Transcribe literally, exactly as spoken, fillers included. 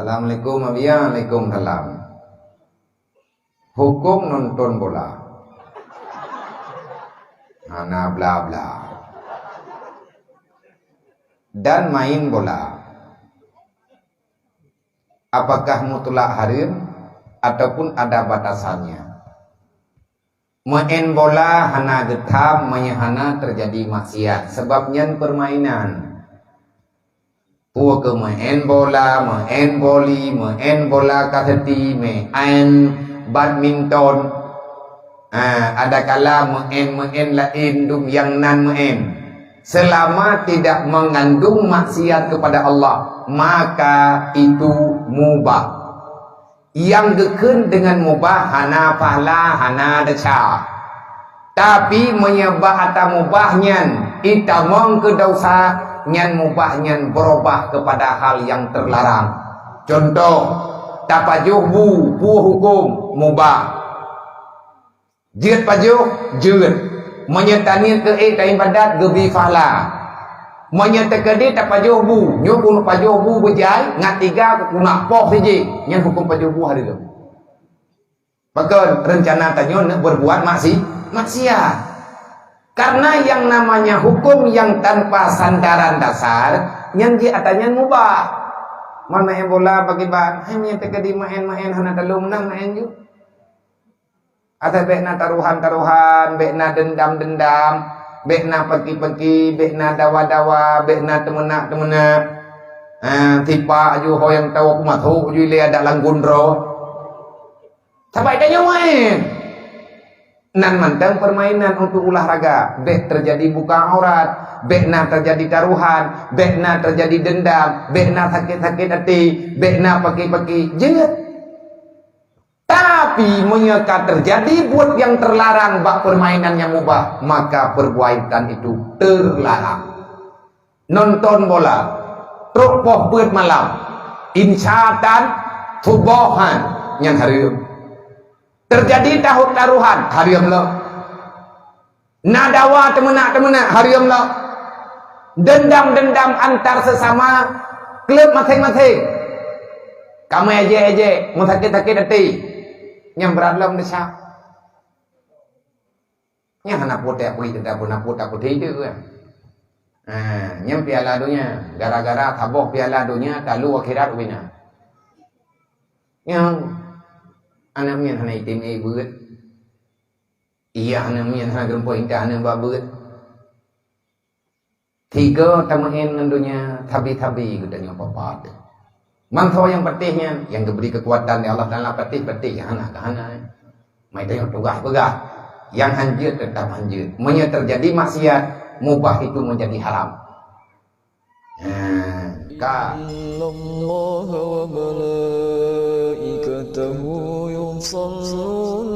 Assalamualaikum, Abi. Waalaikumsalam. Hukum nonton bola. Hana bla-bla. Dan main bola. Apakah mutlak haram ataupun ada batasannya? Meu'en bola hana geutham meunyoe hana teujadi maksiat, sabab nyan peurmainan. Peue keu meu'en bola, meu'en boli, meu'en bola kaseti, meu'en badminton. Ah, adakala meu'en-meu'en laén dum nyang nan meu'en. Selama tidak mengandung maksiat kepada Allah, maka itu mubah. Nyang geukheun deungon mubah hana pahala, hana desya. Tapi meunyoe bak ata mubah nyan itamong keu desya, nyan mubah nyan beurubah keupada hal nyang teularang. Cuntoh, tapajoh bu, peue huköm? Mubah. Jeuet pajoh, jeuet. Meunyoe taniet keu ék taibadat, geubri pahala. Meunyoe teukeudi tapajoh bu, nyoe keuneuk pajoh bu beujai, ngat tiga keuneuk poh sijih, nyan huköm pajoh bu hareuem. Pakon reuncana tanyoe neuk beurbuat maksi-, maksiat. Karena yang namanya hukum yang tanpa sandaran dasar, nyan jih ata nyan mubah. Meunyoe bola bagi ban, hai meunyoe teukeudi maén-maén hana taleueng, meunan maén ju. Asai bék na taruhan-taruhan, bék na dendam-dendam, bék na paki-paki, bék na dawa-dawa, bék na teumeunak-teumeunak. Ha, sipak aju ho nyang tawoe kumat ho aju ilée adak lam gundro. Sabai tanyoe maén. Nan mantong permainan untuk olahraga, bék teujadi buka aurat, bék na teujadi taruhan, bék na teujadi dendam, bék na sakét-sakét até, bék na paki-paki. Jeuet. Tapi meunyoe ka teujadi buet nyang teularang bak peurmainan nyang mubah, maka peurbuatan itu teularang. Nonton bola, trok poh peuet malam, insyatan, suboh han, nyan hareuem. Teujadi tahot taruhan, hareuem lom. Na dawa teumeunak-teumeunak, hareuem lom. Dendam-dendam antar sesama klub maséng-maséng. Kamoe ejek-ejek, meusakét-sakét até. Nyang brat lom desya. Nyang hana putéh apui teuntang pun hana putéh apui teuntang. Ha, nyang piala donya. Gara-gara saboh piala donya, talu akhirat ubina. Nyang aneuk miet hana item ié beuet. Iya, aneuk miet hana geureumpok intat aneuk bak beuet. Tiga tameu'en ngon donya, sabe-sabe geutanyoe papat. Mantong nyang patéh nyan, nyang geubri keukuatan lé Allah Taala patéh-patéh, nyang hana ka hana. Mai tanyoe tugaih peugah, nyang hanjeuet teutap hanjeuet. Meunyoe teujadi maksiat, mubah itu menjadi haram. Ha, ka. إن الله وملائكته يصلون